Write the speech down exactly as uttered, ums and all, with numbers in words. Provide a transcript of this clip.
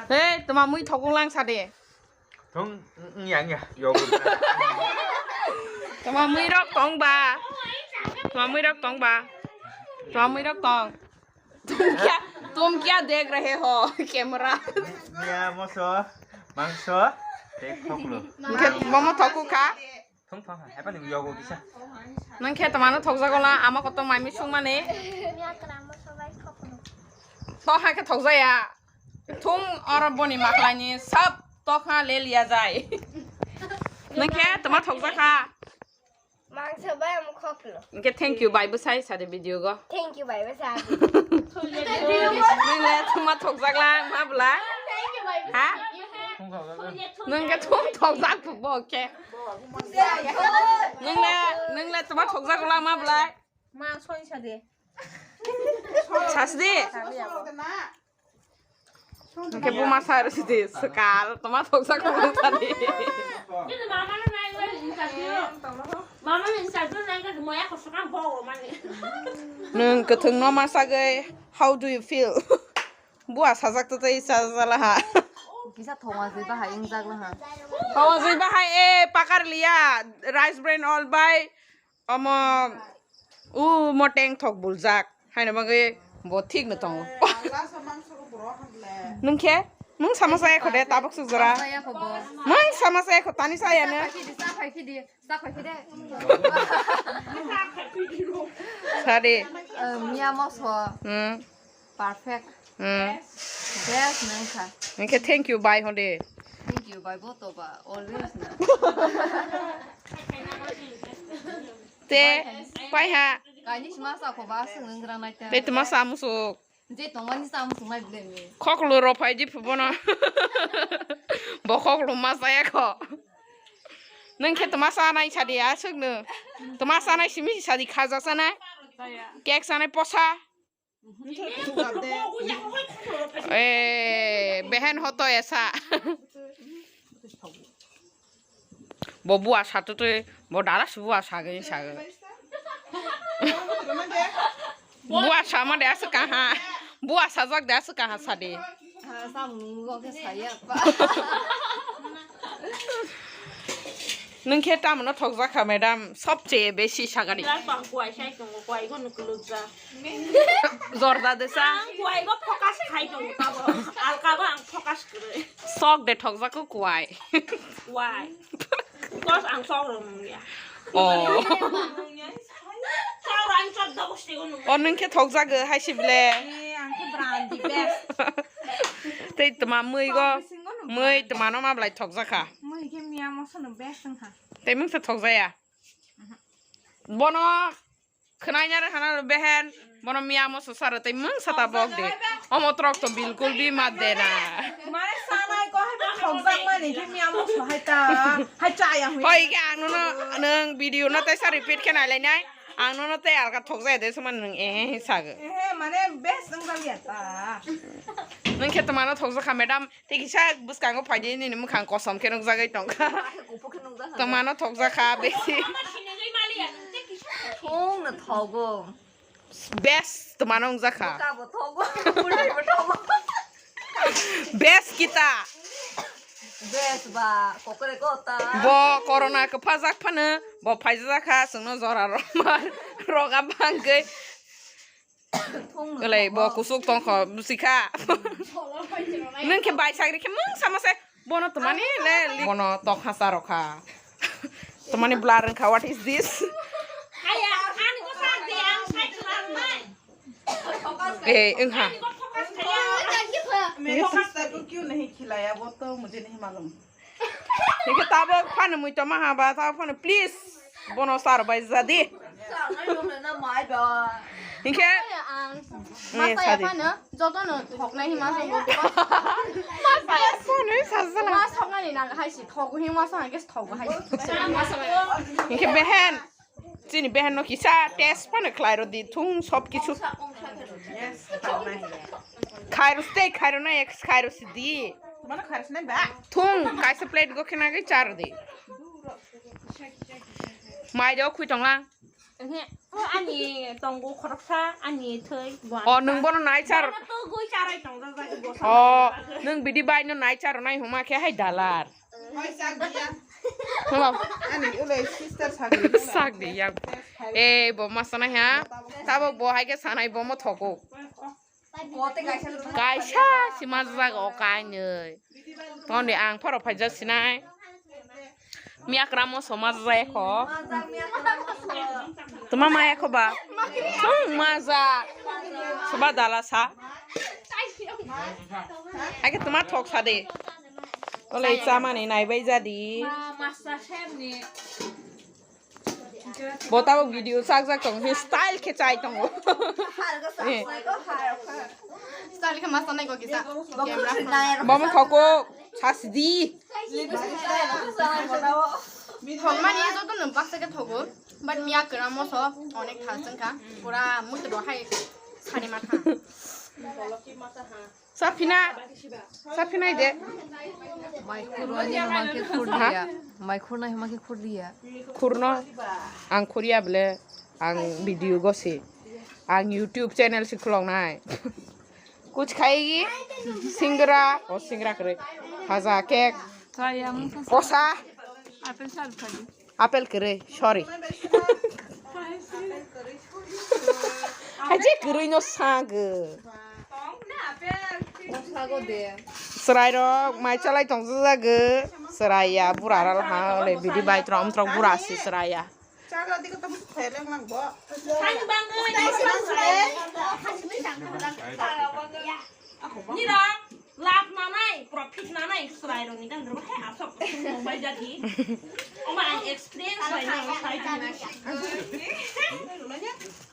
Hey, toma mui thokung lang sa de. Thung, ya, ya, yogo. Toma mui rok tong ba. Toma mui rok tong ba. Toma mui rok tong. Tum kya, tum kya dekh rahe ho camera? Ya, moso, mangso, tek thoklo. Nung khe momo thoku kha? Thung thung ha, hepa ni yogo kisa. Nung khe toma no thokjago la, ama koto mai mi sung mani. Tokha khe thokjaya. Thung oro boni maklaini sab tokha le liya jai. Nung khe toma thokjakha. Mangsa bai amo khoklo. Nung khe thank you bai bwsai sa de video go. Thank you bai bwsai. Nung le toma thokjakla ma bwlai? Thank you bai bwsai. Ha? Nung khe thung thokjak bo khe. Nung le, nung le toma thokjakla ma bwlai? Ma soi sa de. Sasdi. Oke, buma sar sidi sekal, toma thoksa kong tadi. Nung ketheng no ma sagwi, how do you feel? Bua sajak to tei sajala ha. Kisa thoma jwi bahai wngjak la ha. Thoma jwi bahai e pakar liya, rice bran all bai. Omo, u moteng thok buljak. Haino bagwi bo thik no tongo. Nung khe? Mung sama saya kho de, tabuk suk jora. Saya kho bo. Mung sama saya kho, tani saya no. Sa khai khidi, sa khai khidi, sa khai khidi. Sadi. Eh, miya moso. Hmm. Perfect. Hmm. Best nung kha. Nung khe thank you bai hon de. Thank you bai bo to ba, always na. Te, pai ha. Kaini sima sa kho ba sung nung gra nai ta. Te tuma sa musuk. Je tongmani sa musuk nai bile mi. Khoklo ro phai di phubono. Bo khoklo ma sa ya kho. Nung khe tuma sa nai sadi asuk no. Tuma sa nai simi sadi khaja sa nai. Cake sa nai posa. Eh, behen hoto esa. Bo bua sa tu tu, bo dalas bua sa gani sa gani. Bua sa ma de asa kaha. Bua sa jak de asa kaha sa de. Ah, samung nunggo khe saya pa. Nung khe tamo no thokjak kha, madam? Sobche besi sagani. Lal bang kuai sai tongo, kuai go nukulukjak. Jorda de sa. Ang kuai go focus khai tongo tabo. Alka go ang focus kwrwi. Sok de thokjak ko kuai. Kuai. Because ang sok rong ya. Oh. Sok rong chot da bosti go nung. O nung khe thokjak hai si ble. Eh, ang khe brand the best. Tei tma mui go, mui tma no ma blai thokjak kha. Mui khe miya moso no best wng kha. Tei mung se thokjaya. Bono khwnai nare hana behen, bono miya moso saro tei mung sata bok de. Omo trok to bilkul bi ma de na. Mane sanai ko hai thokjak mani khe miya moso hai ta. Hai chaya hui. Hoi ke ang no nung video no tei sa repeat khe nai lai nai. Ang nono tei alka thokjaya de, sumano nwng ehe he sago. Ehe, mane best wng jak ya ta. Nwng khe twmano thokjak kha, madam. Tei kisa bwskango phai di, nini mwkhang kosom khe nukjagwi tong kha. Kuphur khe nukjak kha. Twmano thokjak kha, besi. Thung no thogo. Best twmano wngjak kha. Bwkha bo thogo, bwrwi bo thogo. Best kita. Best ba, kokore kota. Bo corona kwphajak phano, bo phaijak kha, chwngno jora rwma, roga bangwi. Thung no Olai, bo thogo. Kusuk tongkho, bwswkha. Nwng khe bai sagri khe mung sama se, bono twmani le, bono tokha sa rokha. Twmani blur wngkha, what is this? Aya, ani ko sa de, ang sai khwlangmai. Eh, wngha. Ani ko focus khaya. मेरे सिस्टर को क्यों नहीं खिलाया, वो तो मुझे नहीं मालूम। Hinkhe tabuk phano mui toma ha ba, tabuk phano please bono sar bai ja di. Hinkhe ang masaya phano jotono thoknai hima se bo. Masaya phano sajala. Mas thoknani nang hai si thogo hi masa hangke thogo hai. Hinkhe behen. Chini behen no kisa test phano khlai rw di, thung sob kichu. Khairo stay, khairo na ek khairo si di. Thung kaisa plate go khena ge char di. Mai do khui tong lang. Ani tongo khoroksa, ani thwi, bo. O, nwng bono nai char. Bono to goi charai tongjak jagwi bo. O, nwng bidi bai no nai char nai huma khe hai dalar. Hoi, sak diya. Huma. Ani ulai sister sak diya. Sak diya. Eh, bo ma sanai ha. Tabo bo hai khe sanai bo mo thogo. Kaisa si majak o kainwi. Toni ang pharo phaijak sinai. Miakra moso majak kho. Tuma maya kho ba? Thung majak. Soba dala sa. Ake tuma thok sa de. Ole chamani nai bai jadi. Bo tabuk video sak jak tong, he style khe chai tongo. Style khe masa nai kok kisa. Camera phone. Bo mo thoko, sasdi. Thokmani joto no baksa khe thogo, but miya kwrang moso onek thal chwngkha, pura muitu do hai sani matha. Saphina, saphina de. Mai khurno ni hwnkhe khurliya. Mai khurno hwnkhe khurliya. Khurno, ang khurya bole, ang video gosi. Ang YouTube channel si khuloknai. Kuch khayegi? Singra, o singra kwrwi. Haja cake. Chaya mungsa. Kosa. Apple sal khadi. Apple kwrwi, sorry. Haje kwrwi no sago. Chwrai rok mai chalai tong jago. Chwrai ya bura ral ha ole bidi bai trom trom bura si chwrai ya. Nirok lab nanai, profit nanai, chwrai rok ni gandro hai asok mobile jadi.